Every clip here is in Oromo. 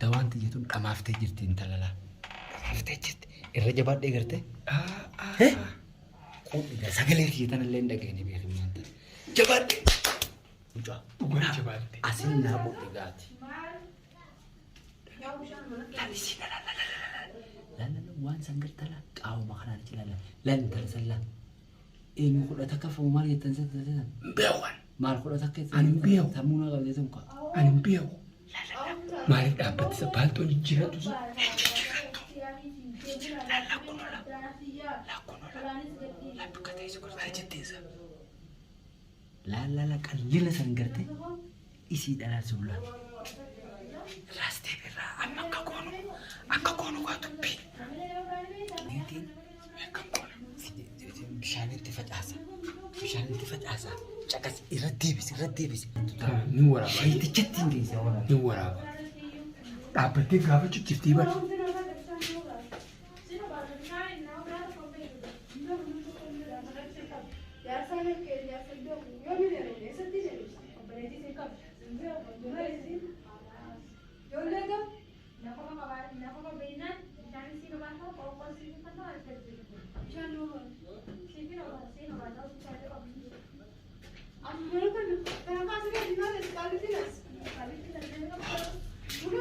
Dawaan tiyya tun dhamaaftee jirti intala laa. Dhamaaftee jirti. Irra jabaadhee gartee. Quudhi sagalee tiyya tanallee hin dhageenye beekin maanta. Jabaadhee. Mucaa. Dhugaan jabaatte. Asin naa quudhi gaati. Laal isii laal laal laal laal laal waan san garta laal qaawuma kanaan achi laal laal intala san laal. Eenyu kudha takka fa'u maal jettan san san san. Beekan. Maal kudha takka jettan. Ani hin beeku. Sammuu naa qabdee sun kaa. Ani hin beeku. Maaliif dhaabbatti isa baalxoon jijjiirrattu sun? Hin jijjiirrattu. Laal lakkuun ola. Lakkuun ola. Laal bakka teessu gartee. Maal jetteen isa? Laal laal qallina san gartee isii dhalaa sun laal. Raastee birraa amma akka goonu gaa dubbii. Niitiin Akkam goona? Bishaanitti facaasa. Bishaanitti facaasa. Caqas irra deebisi irra deebisi. Ni waraaba. Sheetichatti hin geessa waraaba. Ni waraaba. Dhaabbattee gaafa cicciftii bara.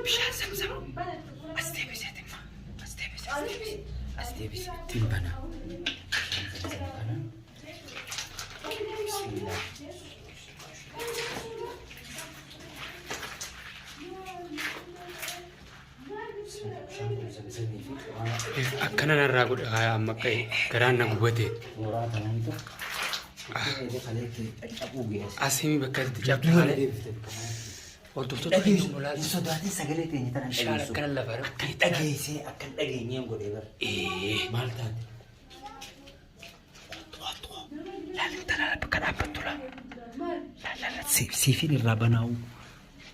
Bishaan zamzam. As deebisee timma. As deebisi as deebisi. As deebisi ittiin bana. Bishaan zamzam kana. Bismillah. Bishaan kun zamzamii fi quraana. Akkana narraa godhe haaya amma ka'e garaan na gubate. Mooraa kanaan dura. Itti kaleetti caccabuu geesse. Asii bakka itti cabdu malee. Hordoftoota keenya nu Hin sodaatin sagalee teenya tana hin Bishaan dhageessu. akkana lafa irra Akkan dhageessee akkan dhageenyeen godhee bara. Maal taate? Kottu kottu. Laal intala bakka dhaabbattu laa. Laal laal siifiin irraa banaa'u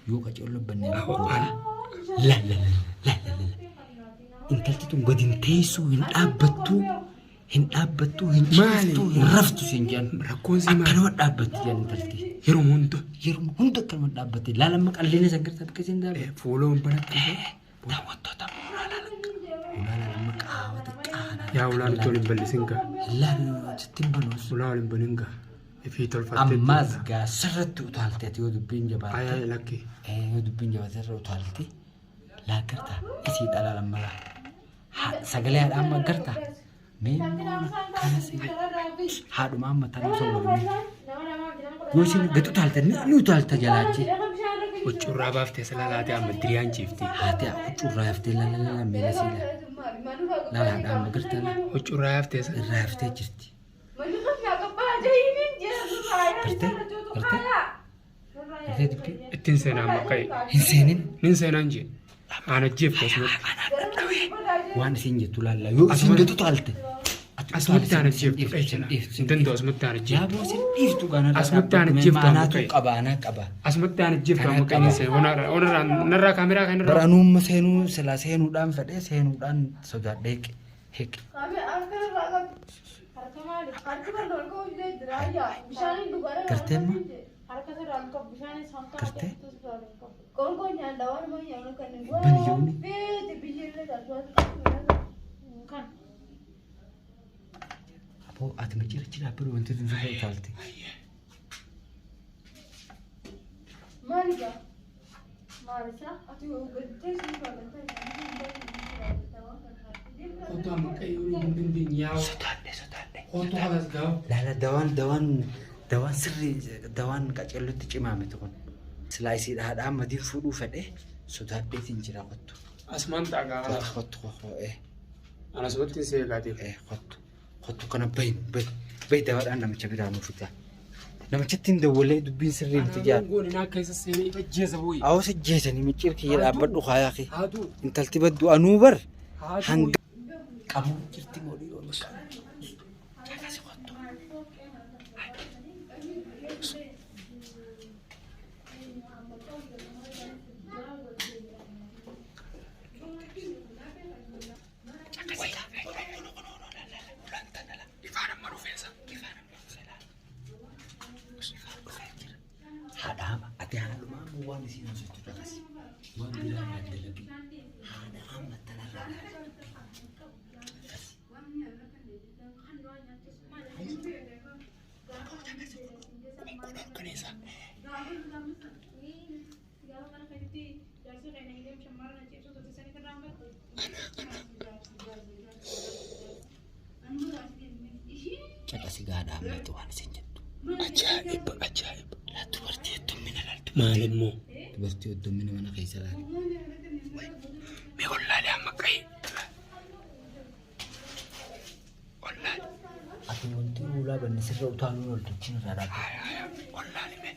yoo qaceelloo bannee rakkoo. Laal laal laal laal. Intalti tun gadi hin teessu hin dhaabbattu hin dhaabbattu hin ciiftu hin raftu siin jedhan. Rakkoon sii maali? Akkanuma dhaabbatti jedhan intalti. Yeroo hunda Yeruma hunda akkanuma dhaabbatti. Laal amma qalleena san garta bakka isiin dhaabbatti. Fuula wanbaratti. Daawwattoota ulaa laala. Ulaa laala amma qaama xiqqaa. Yaa ulaan itti ol hin bal'isin gaa. Laala sitti hin banuus. Ulaa ol hin banin gaa. Ifii tolfattee. Ammaas gaa sirratti utaalte ati yoo dubbiin jabaatte. Ayaa lakki. Yoo dubbiin jabaatte irra utaalte. Laa gartaa isii dhalaa lammalaa. Sagalee haadha amma gartaa. Mee kana si haadhuma amma tana osoo walume. Yoo isin gad utaalte ni utaalta jalaachi. Huccuurraa baaftee sila laatee amma diriyaan ciifti. Haati huccuurraa haftee lala lala miila sii lala. Lala haadha amma gartaa lala. Huccuurraa haftee sila. Irraa haftee jirti. Gartee gartee gartee dubbii. Ittiin seenaa amma ka'e. Hin seenin. Nin seenaan jee. Aan ajjeefte asumatti. Waan isin jettu laalla yoo isin gad utaalte. Asumatti aan ajjeeftu dheechina. Hin danda'u asumatti aan ajjeeftu. Yaaboo isin dhiiftu gaana. Asumatti aan ajjeeftu amma Anaatu ka'e. qaba anaa qaba. Asumatti aan ajjeeftu amma ka'e nin seenaa. Onarraa kaameraa kanarraa. Bara anuumma seenuu silaa seenuudhaan fedhee seenuudhaan sodaadhee heqe. Gartee amma? Gartee? Bani yooni. Aboo ati micciira achi dhaabbadhu wanti tun sirra utaalte. Kottu amma ka'e yoo hin dandeenye yaa. Sodaadhe sodaadhe. Kottu halas gaafa. Laala dawaan dawaan dawaan sirrii dawaan qacellutti cimaa miti kun. Silaa isii haadha madiin fuudhuu fedhe sodaadheetiin jira kottu. Asumaan ta'a gaafa. Kottu kottu Ana asumatti hin seegaatee. Kottu kottu kana bahi bahi bahi dawaadhaan namicha biraa nuuf fidaa. Namichatti hin dawwalee dubbiin sirrii miti jaa. Goone naa keessa seenee ifa jeesa booyi. Awwa sajjeesanii micciir kiyya dhaabbadhu kaayaa kee. Haaduu. Intalti baddu anuu bar Haaduu. hanga qabuu jirti moo dhiiroo maqaa. Caqasi kottu. Ifaan amma dhufeessa. Haadhaama ati haadhumaa ammoo waan isiin hojjettu caqasi. Waan biraa yaadda labii. qabbaneessa. Caqasi gaadhaa ammatti waan isin jettu. Ajaa'iba ajaa'iba. Dubartii heddummina laaltu. Maal immoo? Dubartii heddummina mana keessa laali. Mee ollaalee amma qa'ee. Ollaale. Ati wanti ulaa banne sirra utaaluun ol tuchiin irraa dhaabbatu. Ollaale mee.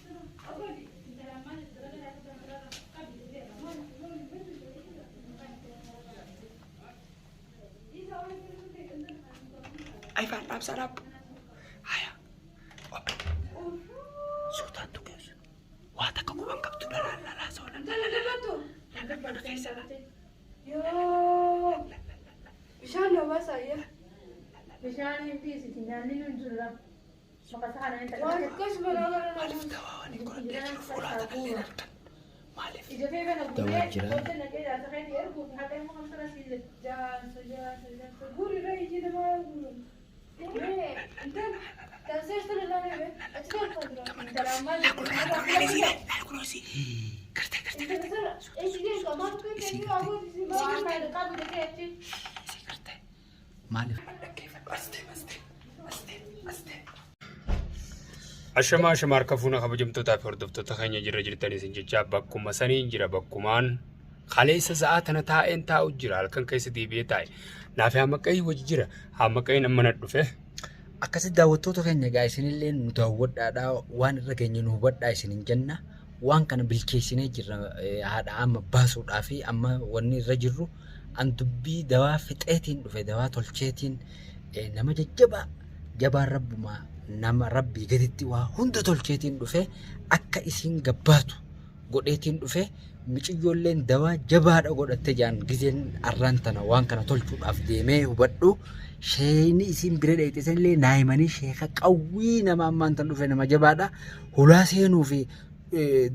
Ayfaan dhaabsaa dhaabbu. Haya. Ope. Suutaan tuqeessu. Waa takka quban qabdu dhalaan lalaa soola. Lala mana keessa lala. Bishaan na baasaa yaa. Bishaan hin dhiisiti nyaanni nu jira. Maqaa kana hin Waan akkas balaa kana Maaliif dawaa waan hin godhadhee jiru fuulaa tanallee argan? Maaliif? Ija kee kana Dawaa guuree jira. wanta naqee jaarsa keetii erguuf haqa immoo kan sana siin jedhu. Jaarsa jaarsa jaarsa guuri irra iji namaa guuru. Laala kunoo si. Gartee gartee gartee. Si gartee. Maaliif? Dhaggeeffadhu. As deem as deem. As deem as deem. Ashamaa ashamaa harka fuuna kabajamtootaa fi hordoftoota keenya jirra jirtan isin jecha bakkuma saniin jira bakkumaan kaleessa sa'aa tana taa'een taa'u jira halkan keessa deebi'ee taa'e naaf hammaqee wajji jira hammaqeen amma na dhufe. Akkasitti daawwattoota keenya egaa isinillee nu daawwadhaadhaa waan irra geenye nu hubadhaa isinin jenna. Waan kana bilcheessinee jirra haadha amma baasuudhaa fi amma wanni irra jirru an dubbii dawaa fixeetiin dhufe dawaa tolcheetiin nama jajjabaa jabaan rabbumaa nama rabbii gaditti waa hunda tolcheetiin dhufe akka isiin gabbaatu godheetiin dhufe miciyyoolleen dawaa jabaadha godhatte jaan gizeen arraan tana waan kana tolchuudhaaf deemee hubadhu sheeyni isiin bira dheeyxe sanillee naayimanii sheeka qawwii nama ammaan tan dhufe nama jabaadha hulaa seenuu fi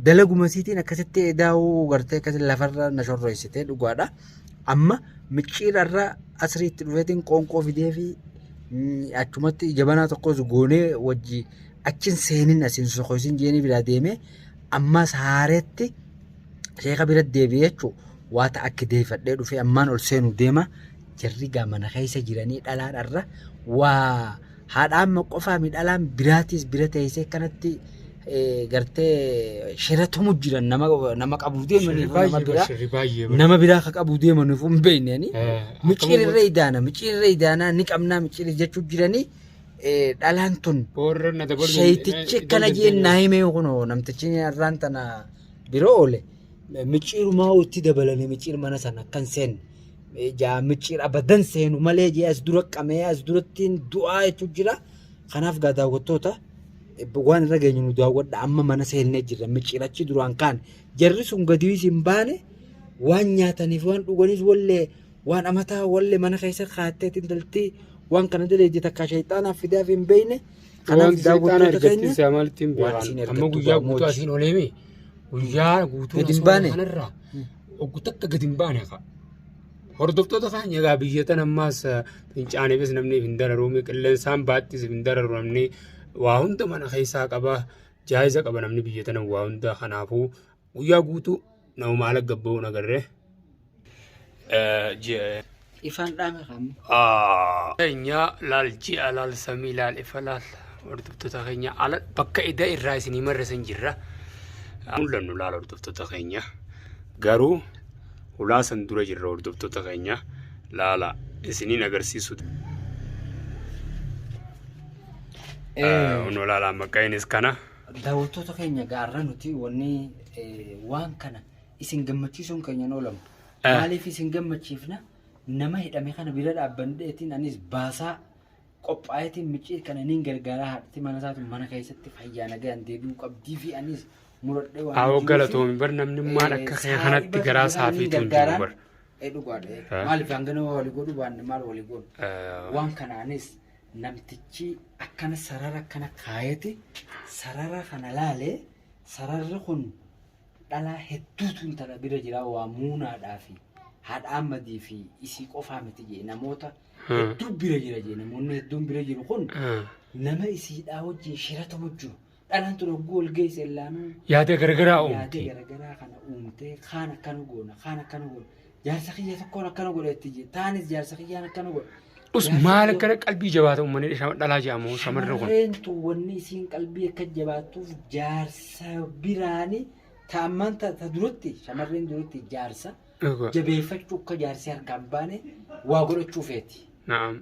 dalaguma isiitiin akkasitti daawuu gartee akkasitti lafarra na shorroysite dhugaadha amma micciirarra asriitti dhufeetiin qoonqoo fidee fi achumatti jabanaa tokkos goonee wajji achin seenin asiin sokoisin jeenii biraa deemee ammas haareetti sheeka bira deebi'ee jechuun waata akki deeffadhee dhufee ammaan ol seenu deema jarri gaa mana keessa jiranii dhalaadharra waa haadha amma qofaa mi dhalaan biraatis bira teessee kanatti gartee shiratumu jiran nama qabuu deemaniif nama biraa nama biraa ka qabuu deemaniif hin beekne micciirra idaana micciirra idaanaa ni qabnaa micciirra jechuu jiranii dhalaan tun sheeytichi akkana jeen naa himee kunoo namtichi irraan tana bira oole micciirumaa itti dabalame micciir mana sana akkan seenne jaa micciir abadan seenu malee jee as dura qamee as duratti du'aa jechuu jira kanaaf gaa daawwattoota waan irra geenyu nu daawwadha amma mana seennee jirra micciir achi duraan kaan jarri sun gadiis hin baane waan nyaataniif waan dhuganiif wallee waan amataa wallee mana keessa kaatteetiin intalti waan kana daleeddi takka shayxaanaaf fidaaf hin beekne. Kanaaf Wanti seexaana daawwattoota argatti keenya isaa maalitti hin waan isin beekan. Amma argattu guyyaa gaammoo guutuu asiin oleeme guyyaa guutuu Gadi hin asoo baane. kanarraa oggu takka gadi hin baane kaa. Hordoftoota keenya egaa biyya tan ammaas fincaaneefis namni hin dararu qilleensaan baattis hin dararu namni waa hunda mana keessaa qaba jaayiza qaba namni biyya tana waa hunda kanaafuu guyyaa guutuu nama haala gabba'uun agarree. Ifaan dhaame qaamni. Keenya laal ji'a laal samii laal ifa laal hordoftoota keenya ala bakka ida irraa isinii marrasan jirra. Mul'annu laal hordoftoota keenya garuu hulaa san dura jirra hordoftoota keenya laala isiniin agarsiisu. Kunoo laala maqaanis kana. Daawwattoota keenya gaarra nuti wanni waan kana isin gammachiisuun keenya hin oolamu. Maaliif isin gammachiifna? Nama hidhame kana bira dhaabbadheetiin anis baasaa qophaa'eetiin micciir kana niin gargaaraa haadhati mana isaatu mana keessatti fayyaa nagayaan deebi'uu qabdii fi anis muradhee waan Awoo jiruufi, galatoomi bar namni maal akka kee kanatti garaa saafiitu hin jiru bar. Dhugaadha. Maaliif hangana walii godhu baanne maal walii godhu? Waan kanaanis namtichi akkana sarara akkana kaayete sarara kana laalee sararri kun dhalaa hedduutu intala bira jira waa muunaadhaa fi haadha Ahmadii fi isii qofaa miti jee namoota hedduu bira jira jee namoonni hedduun bira jiru kun nama isiidhaa wajjin shiratamu jiru. Dhalaan tun hogguu wal geesse laanuu Yaada garagaraa yaada uumti. garagaraa kana uumtee kaan akkana goona kaan akkana goona jaarsa kiyya tokkoon akkana godha itti jee taanis jaarsa kiyyaan akkana godha. Us maal akkana qalbii jabaata uummanni dhalaa jedhamu shamarri kun. Shamarreen tun wanni isiin qalbii akka jabaattuuf jaarsa biraani ta'ammaan ta duratti shamarreen duratti jaarsa jabeeffachuu akka jaarsi harkaan baane waa godhachuu feeti. Na'am.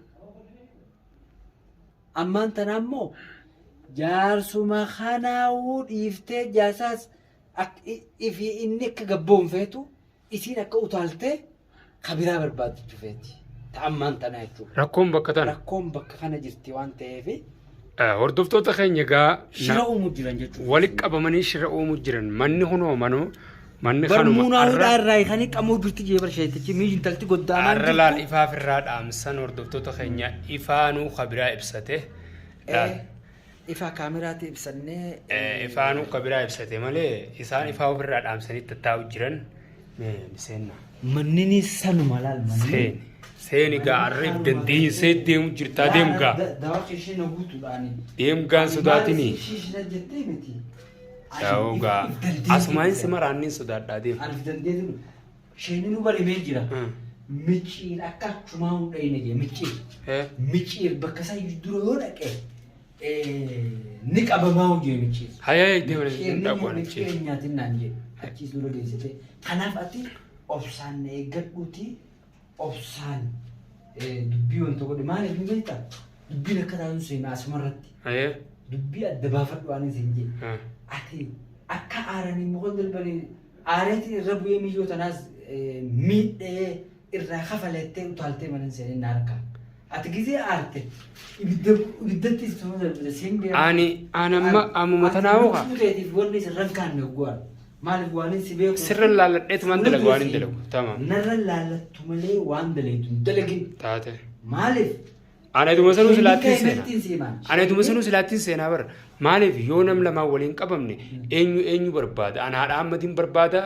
Ammaan tana ammoo jaarsuma kanaawuu dhiiftee jaarsaas ifi inni akka gabboonfeetu isiin akka utaaltee kabiraa barbaadachuu feeti. Ta'ammaan tana jechuudha. Rakkoon bakka tana. Rakkoon bakka kana jirti waan ta'eef Hordoftoota keenya egaa shira uumuu jiran jechuudha. walitti qabamanii shira uumuu jiran manni kunoo manuu manni kanuma Barmuunaa hudhaa irraa hiikanii qamoo jirti jee barsheetichi miyi intalti goddaamaan Har'a laal ifaaf irraa dhaamsan hordoftoota keenya ifaanuu kabiraa ibsate. Laal. Ifaa kaameraatti ibsannee Ifaanuu kabiraa ibsate malee isaan ifaa ofirraa dhaamsanii tattaa'u jiran mee seenna. Mannini sanuma laal manni. Seeni. Seeni gaa harreef dandeessee deemu jirtaa deemu gaa. Dawaa ishee na guutuudhaani. Deemu gaan sodaatini. Ishee ishee jettee miti. Yaa'u gaa asumaan si maraanni sodaadhaa deemu. Aniif dandeetu isheen nu barimee jira. Micciir akka achumaa hin dhayine jee micciir. Micciir bakka isaa dura yoo dhaqe ni qabamaa hojii micciir. Hayyaa deemanii hin dhaqu Micciir nyaatin naan jee achiis dura geessite. Kanaaf ati obsaan na eeggadhuuti obsaan dubbii wanta godhe maaliif ni beektaa? Dubbiin akka taatu seenaa asumarratti. Dubbii adda baafadhu waan isin jee. Ati akka aaranii muka darbanii aareetiin irra bu'ee miyyoo tanaas miidhee irraa kafalettee utaaltee mana hin seenin na harkaa. Ati gizee aarte ibiddatti suma darbite siin beeku. Ani ani amma ammuma tanaa hoo Lubbuu keetiif wanni sirra hin kaanne hogguwaan. Maaliif waan hin si beeku. Sirra laalladheetu waan dalagu waan hin dalagu. Tamam. Narra laallattu malee waan dalagu hin dalagin. Taate. Maaliif? Ani ituma sanuu silaattiin Inni seenaa. seenaa. Ani ituma sanuu silaattiin seenaa bara. Maaliif yoo nam lamaan waliin qabamne eenyu eenyu barbaada? Ani haadha ammatiin barbaada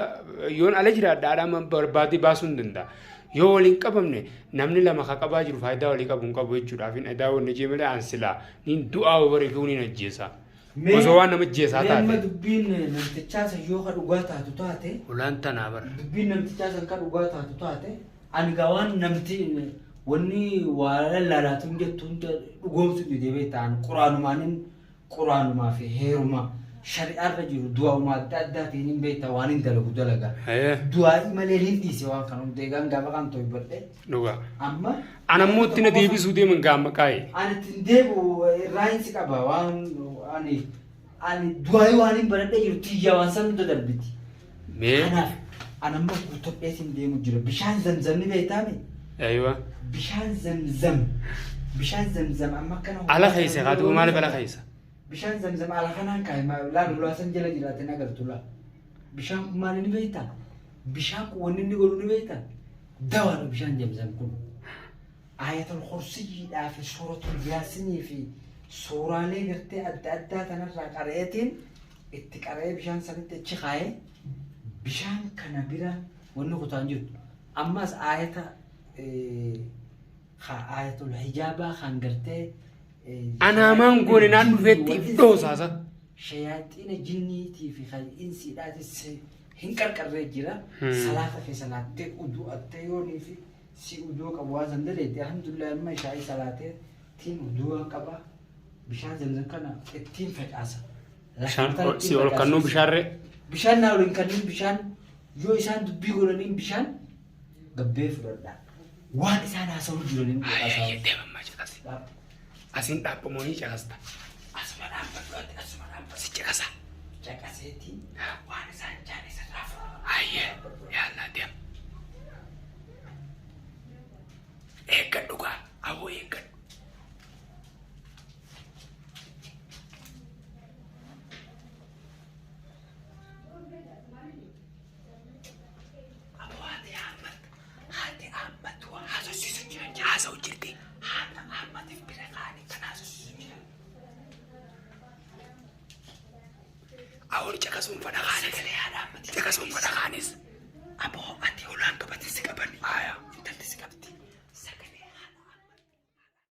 yoon ala jiraadha haadha amma barbaadee baasuu hin danda'a. Yoo waliin qabamne namni lama ka qabaa jiru faayidaa walii qabu hin qabu jechuudhaaf hin edaa wanni jee malee an silaa niin du'aa bare fi niin ajjeesaa. Osoo waan nama ajjeesaa Mee amma taate. dubbiin namtichaa san yoo ka dhugaa taatu taate Ulaan tanaa bara. dubbiin namtichaa san ka dhugaa taatu taate ani gaa waan namti wanni waa lallaalaatu hin jettu hunda dhugoomsu didee beektaan quraanumaanin quraanumaa fi heeruma shari'aarra jiru du'auma adda addaatiin hin beektaa waan hin dalagu dalaga. Du'aa'ii malee hin dhiise waan kana hunda egaan gaafa kan to'ibadhe Dhugaa. amma. An ammoo itti na deebisuu deeman gaama kaa'e. Ani ittiin deebi'u irraa qaba waan ani ani du'aa'ii waan hin baradhee jiru tiyya waan san hunda darbiti. Mee. Kanaaf ani amma guuttadheetiin deemu jira bishaan zamzamni beektaami. Aywa. Bishaan zamzam bishaan zamzam amma akkana. Ala keessa haa ta'u maaliif ala keessa? Bishaan zamzam ala kanaan kaa'e laal ulaa san jala jiraatin agartu laa. Bishaan kun maali ni beektaa? Bishaan kun wanni inni godhu ni beektaa? Dawaadha bishaan zamzam kun. Ayatul kursiyyiidhaa fi suuratul yaasinii fi suuraalee gartee adda addaa tanarraa qara'eetiin itti qara'ee bishaan sanitti achi kaa'ee bishaan kana bira wanni kutaan jirtu. Ammas ayata ayatul hijaabaa kan gartee Anaamaan goone naan dhufeetti if dhoosaasa. Shayaaxiina jinniitii fi kan insiidhaatis hin qarqarree jira. Salaata kee salaattee udu'attee yoonii fi si uduu qabu waan san daleetti alhamdulillah amma shaayii salaatee tiin uduu qaba. Bishaan zamzam kana ittiin facaasa. Bishaan si ol kannuu bishaanree. Bishaan naa waliin kanneen bishaan yoo isaan dubbii godhaniin bishaan gabbee fudhadha. Waan isaan haasa'uu jiraniin Deemammaa caqasi. Asiin dhaabbamoonii caqasta. Asuma dhaabbadhu ati asuma dhaabbadhu. Si caqasa. Caqaseetii waan isaan jaan isarraa fudhadha. Ayyee yaallaa deem. Eeggadhu gaa awwoo eeggadhu. Haati Ahmad waa haasofsiisu jiran Haasa'u jirti. Haadha Ahmadiif bira kaanii kan haasofsiisu jiran. Awwoon caqasuun fadha kaanis. Sagalee haadha Ahmadiif. Caqasuun fadha kaanis.